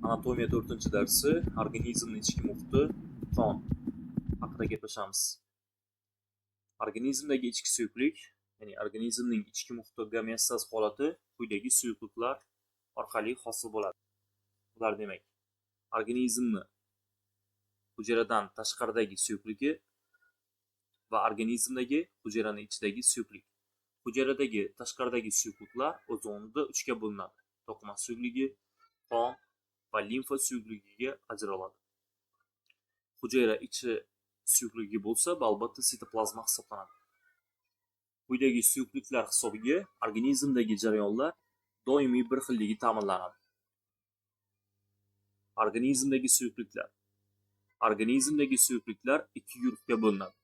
Anatomiya 4-darsi, organizmning ichki muhiti, qon haqida gaplashamiz. Organizmdagi ichki suyuqlik, ya'ni organizmning ichki muhiti gomeostaz holati quyidagi suyuqliklar orqali hosil bo'ladi. Bular demak, organizmni hujayradan tashqaridagi suyuqligi va organizmdagi hujayrani ichidagi suyuqlik. Hujayradagi tashqaridagi suyuqliklar o'z o'rnida 3 ga bo'linadi. To'qima suyuqligi, qon va limfa suyuqligiga ajraladi. Hujayra ichi suyuqligi bo'lsa, bu albatta sitoplazma hisoblanadi. Quyidagi suyuqliklar hisobiga organizmdagi jarayonlar doimiy bir xilligi ta'minlanadi. Organizmdagi suyuqliklar. Organizmdagi suyuqliklar ikki guruhga bo'linadi.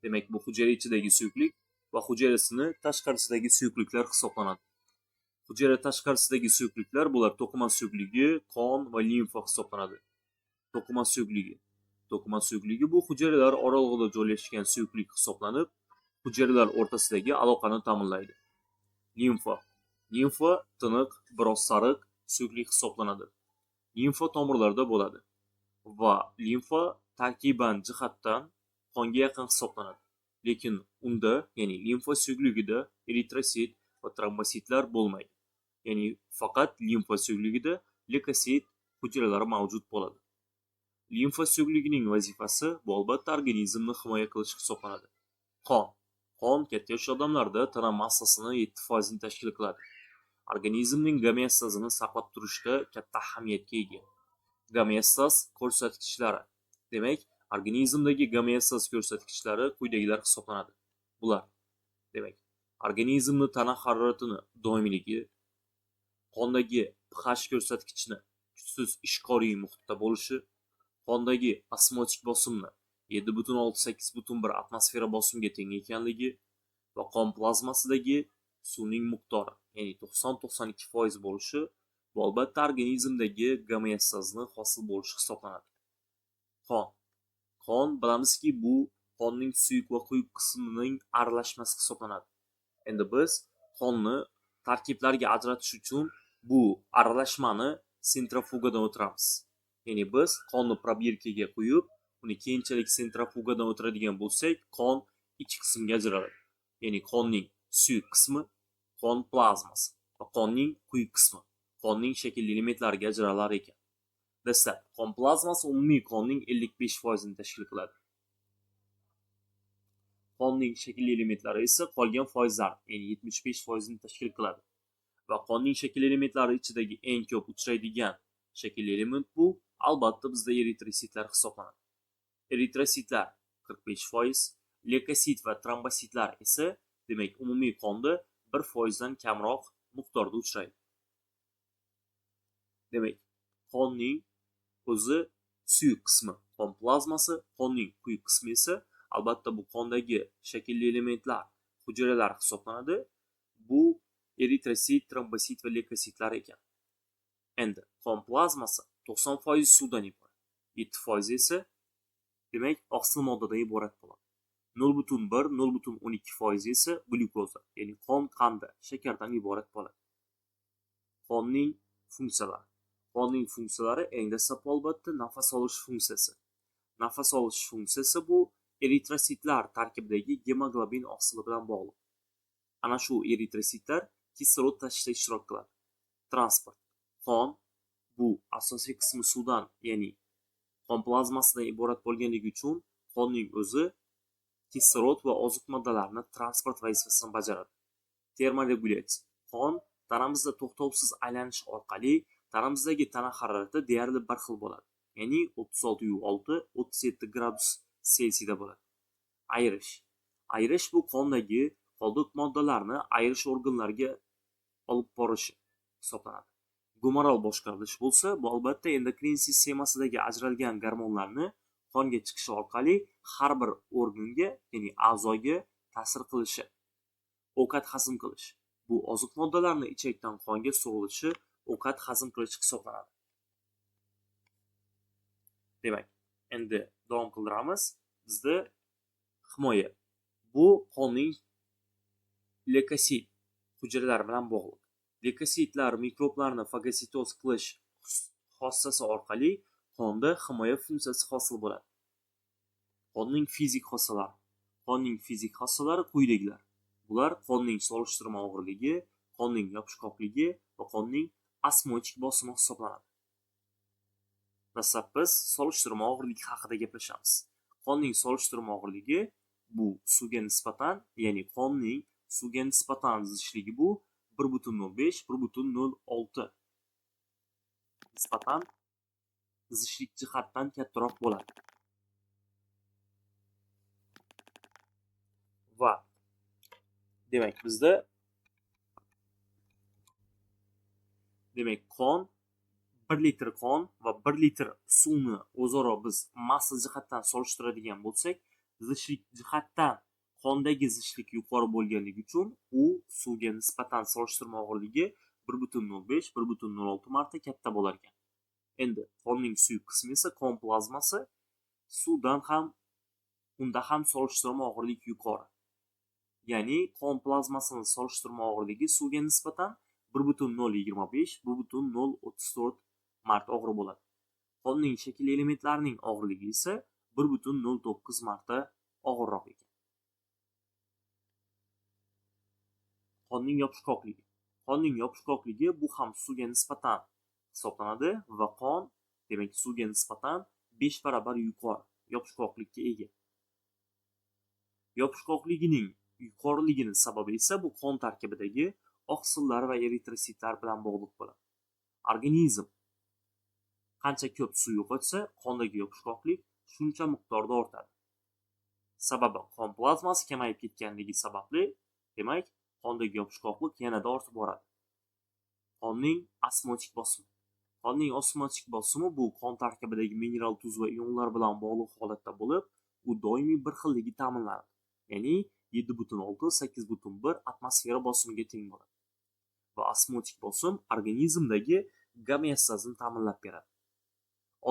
Demak, bu hujayra ichidagi suyuqlik va hujayrasini tashqarisidagi suyuqliklar hisoblanadi. Hujayra tashqarisidagi suyuqliklar bular to'qima suyuqligi, qon va limfa hisoblanadi. To'qima suyuqligi. To'qima suyuqligi bu hujayralar oralig'ida joylashgan suyuqlik hisoblanib, hujayralar o'rtasidagi aloqani ta'minlaydi. Limfa. Limfa tiniq, biroz sariq suyuqlik hisoblanadi. Limfa tomirlarda bo'ladi va limfa tarkiban jihatdan qonga yaqin hisoblanadi. Lekin unda, ya'ni limfa suyuqligida eritrosit va trombositlar bo'lmaydi. Ya'ni faqat limfa suyuqligida leykosit hujayralari mavjud bo'ladi. Limfa suyuqligining vazifasi bu albatta organizmni himoya qilish hisoblanadi. Qon. Qon katta yoshli odamlarda tana massasini 7% tashkil qiladi. Organizmning gomeostazini saqlab turishda katta ahamiyatga ega. Gomeostaz ko'rsatkichlari. Demak, organizmdagi gomeostaz ko'rsatkichlari quyidagilar hisoblanadi. Bular, demak, organizmni tana haroratini doimiyligi, qondagi pH ko'rsatkichini kuchsiz ishqoriy muhitda bo'lishi, qondagi osmotik bosimni 7,6-8,1 atmosfera bosimga teng ekanligi va qon plazmasidagi suvning miqdori, ya'ni 90-92% bo'lishi, bu albatta organizmdagi gomeostazni hosil bo'lishi hisoblanadi. Qon. Qon bilamizki, bu qonning suyuq va quyuq qismining aralashmasi hisoblanadi. Endi biz qonni tarkiblarga ajratish uchun bu aralashmani sentrifugadan o'tiramiz. Ya'ni biz qonni probirkaga quyib, uni keyinchalik sentrifugadan o'tiradigan bo'lsak, qon ikki qismga ajraladi. Ya'ni qonning suyuq qismi, qon plazmasi va qonning quyuq qismi, qonning shaklli elementlariga ajralar ekan. Dastlab, qon plazmasi umumiy qonning 55% tashkil qiladi. Qonning shaklli elementlari esa qolgan foizlar, ya'ni 75% tashkil qiladi. Va qonning shaklli elementlari ichidagi eng ko'p uchraydigan shaklli element bu albatta bizda eritrositlar hisoblanadi. Eritrositlar 45%, leykosit va trombositlar esa, demak, umumiy qonda 1% dan kamroq miqdorda uchraydi. Demak, qonning o'zi suyuq qismi, qon plazmasi, qonning quyuq qismi esa albatta bu qondagi shaklli elementlar, hujayralar hisoblanadi. Bu eritrosit, trombosit va leykositlar ekan. Endi qon plazmasi 90% suvdan iborat. 7% esa, demak, oqsil moddadan iborat bo'ladi. 0,1-0,12% esa glyukoza, ya'ni qon qandi, shakardan iborat bo'ladi. Qonning funksiyalari. Qonning funksiyalari eng dastlab albatta nafas olish funksiyasi. Nafas olish funksiyasi bu eritrositlar tarkibidagi gemoglobin oqsili bilan bog'liq. Ana shu eritrositlar kislorod tashishda ishtirok qiladi. Transport. Qon bu asosiy qismi suvdan, ya'ni qon plazmasidan iborat bo'lganligi uchun qonning o'zi kislorod va oziq moddalarni transport vazifasini bajaradi. Termoregulyatsiya. Qon tanamizda to'xtovsiz aylanish orqali tanamizdagi tana harorati deyarli bir xil bo'ladi. Ya'ni 36,6-37 gradus Selsiyda bo'ladi. Ayirish. Ayirish bu qondagi qoldiq moddalarni ayirish organlariga olib borishi hisoblanadi. Gumoral boshqarilish bo'lsa, bu albatta endokrin sistemasidagi ajralgan gormonlarni qonga chiqishi orqali har bir organga, ya'ni a'zoga ta'sir qilishi. Ovqat hazm qilish. Bu oziq moddalarni ichakdan qonga so'rilishi ovqat hazm qilish hisoblanadi. Demak, endi davom qildiramiz. Bizda himoya. Bu qonning leykosit hujayralari bilan bog'liq. Leykositlar mikroblarni fagositoz qilish xossasi orqali qonda himoya funksiyasi hosil bo'ladi. Qonning fizik xossalari. Qonning fizik xossalari quyidagilar. Bular qonning solishtirma og'irligi, qonning yopishqoqligi va qonning osmotik bosimi hisoblanadi. Dastlab biz solishtirma og'irlik haqida gaplashamiz. Qonning solishtirma og'irligi bu suvga nisbatan, ya'ni qonning suvga nisbatan zichligi bu 1.05, 1.06 nisbatan zichlik jihatdan kattaroq bo'ladi. Va demak bizda qon 1 litr qon va 1 litr suvni o'zaro biz massa jihatdan solishtiradigan bo'lsak, zichlik jihatdan qondagi zichlik yuqori bo'lganligi uchun u suvga nisbatan solishtirma og'irligi 1.05, 1.06 marta katta bo'lar ekan. Endi qonning suyuq qismi esa qon plazmasi suvdan ham unda ham solishtirma og'irlik yuqori. Ya'ni qon plazmasining solishtirma og'irligi suvga nisbatan 1.025, 1.034 marta og'ir bo'ladi. Qonning shaklli elementlarining og'irligi esa 1.09 marta og'irroq ekan. Qonning yopishqoqligi. Qonning yopishqoqligi bu ham suvga nisbatan hisoblanadi va qon demak suvga nisbatan 5 barobar yuqori yopishqoqlikka ega. Yopishqoqligining yuqoriligining sababi esa bu qon tarkibidagi oqsillar va eritrositlar bilan bog'liq bo'ladi. Organizm qancha ko'p suv yo'qotsa, qondagi yopishqoqlik shuncha miqdorda ortadi. Sababi qon plazmasi kamayib ketganligi sababli, demak, qondagi yopishqoqlik yanada ortib boradi. Qonning osmotik bosimi. Qonning osmotik bosimi bu qon tarkibidagi mineral tuz va ionlar bilan bog'liq holatda bo'lib, u doimiy bir xilligi ta'minlanadi. Ya'ni 7.6, 8.1 atmosfera bosimiga teng bo'ladi. Va osmotik bosim organizmdagi gomeostazni ta'minlab beradi.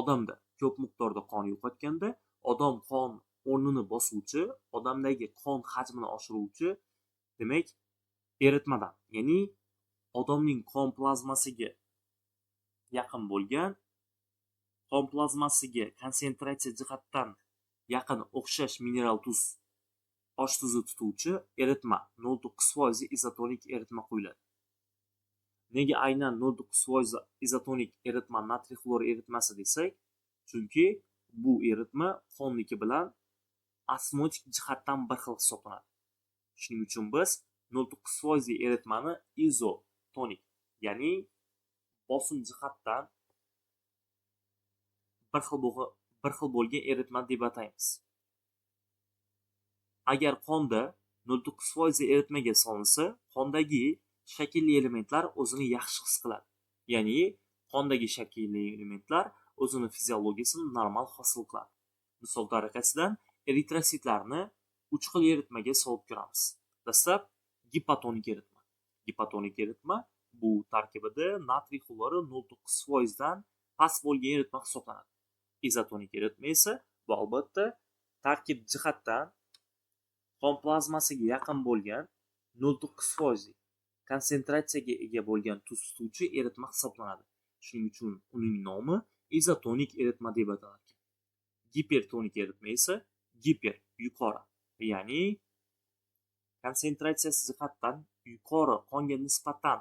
Odamda ko'p miqdorda qon yo'qotganda, odam qon o'rnini bosuvchi, odamdagi qon hajmini oshiruvchi, demak, eritmadan, ya'ni odamning qon plazmasiga yaqin bo'lgan, qon plazmasiga konsentratsiya jihatdan yaqin o'xshash mineral tuz, osh tuzi tutuvchi eritma 0.9% izotonik eritma quyiladi. Nega aynan 0.9% izotonik eritma natriy xlor eritmasi desak, chunki bu eritma qonniki bilan osmotik jihatdan bir xil hisoblanadi. Shuning uchun biz 0.9% eritmani izotonik, ya'ni bosim jihatdan bir xil bo'lgan eritma deb ataymiz. Agar qonda 0.9% eritmaga solinsa, qondagi shaklli elementlar o'zini yaxshi his qiladi. Ya'ni qondagi shaklli elementlar o'zini fiziologiyasini normal hosil qiladi. Misol tariqasidan eritrositlarni 3 xil eritmaga solib ko'ramiz. Dastlab gipotonik eritma. Gipotonik eritma bu tarkibida natriy xlori 0.9% dan past bo'lgan eritma hisoblanadi. Izotonik eritma esa bu albatta tarkib jihatdan qon plazmasiga yaqin bo'lgan 0.9% konsentratsiyaga ega bo'lgan tuz tutuvchi eritma hisoblanadi. Shuning uchun uning nomi izotonik eritma deb ataladi. Gipertonik eritma esa giper yuqori, ya'ni konsentratsiyasi jihatdan yuqori qonga nisbatan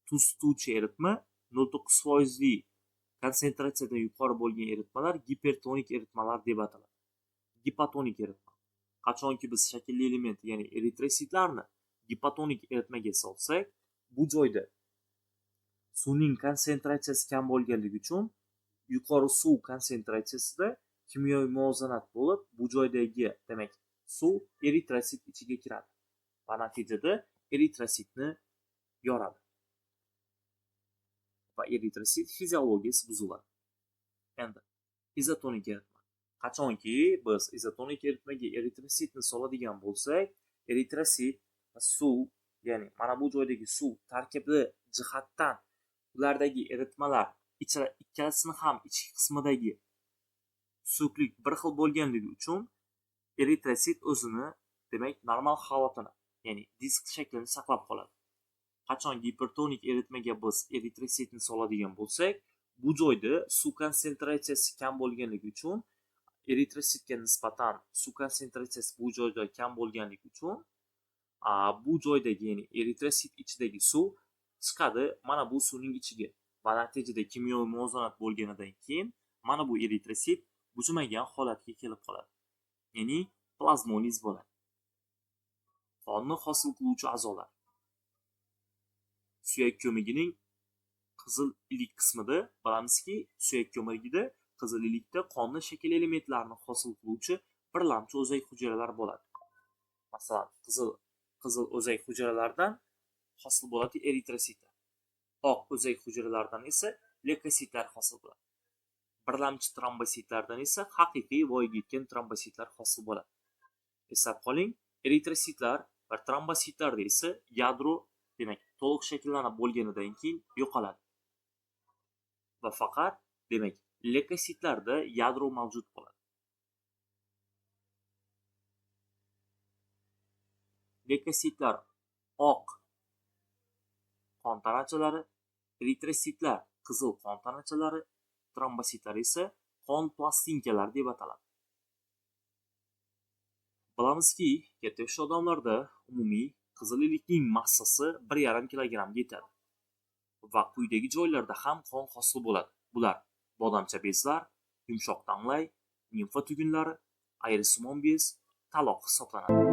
tuz tutuvchi eritma 0.9% konsentratsiyadan yuqori bo'lgan eritmalar gipertonik eritmalar deb ataladi. Gipotonik eritma. Qachonki biz shaklli element, ya'ni eritrositlarni gipotonik eritmaga solsak, bu joyda suvning konsentratsiyasi kam bo'lganligi uchun yuqori suv konsentratsiyasida kimyoviy muvozanat bo'lib, bu joydagi, demak, suv eritrosit ichiga kiradi va natijada eritrositni yoradi va eritrosit fiziologiyasi buziladi. Endi izotonik eritma. Qachonki biz izotonik eritmaga eritrositni soladigan bo'lsak, eritrosit suv, ya'ni mana bu joydagi suv tarkibi jihatdan ulardagi eritmalar ikkalasini ham ichki qismidagi suyuqlik bir xil bo'lganligi uchun eritrosit o'zini, demak, normal holatini, ya'ni disk shaklini saqlab qoladi. Qachon gipertonik eritmaga biz eritrositni soladigan bo'lsak, Bu joyda suv konsentratsiyasi kam bo'lganligi uchun eritrositga nisbatan suv konsentratsiyasi bu joyda kam bo'lganligi uchun bu joydagi, ya'ni eritrosit ichidagi suv chiqadi mana bu suvning ichiga va natijada kimyoviy muvozanat bo'lganidan keyin mana bu eritrosit buzimagan holatga kelib qoladi. Ya'ni plazmoliz bo'ladi. Qonni hosil qiluvchi a'zolar. Suyak ko'migining qizil ilik qismida bilamizki, suyak ko'migida qizil ilikda qonni shakl elementlarini hosil qiluvchi birlamchi o'zak hujayralar bo'ladi. Masalan, qizil o'zak hujayralardan hosil bo'ladi eritrositlar. Oq o'zak hujayralardan esa leykositlar hosil bo'ladi. Birlamchi trombositlardan esa haqiqiy voyaga yetgan trombositlar hosil bo'ladi. Eslab qoling, eritrositlar va trombositlarda esa yadro, demak, to'liq shakllanib bo'lganidan keyin yo'qoladi. Va faqat, demak, leykositlarda yadro mavjud bo'ladi. Leykositlar oq qon tanachalari, eritrositlar qizil qon tanachalari, trombositlar esa qon plastinkalari deb ataladi. Bilamizki, katta yoshli odamlarda umumiy qizil ilikning massasi 1,5 kilogrammga yetadi va quyidagi joylarda ham qon hosil bo'ladi. Bular bodomcha bezlar, yumshoq tanlay, limfa tugunlari, ayrisimon bez, taloq hisoblanadi.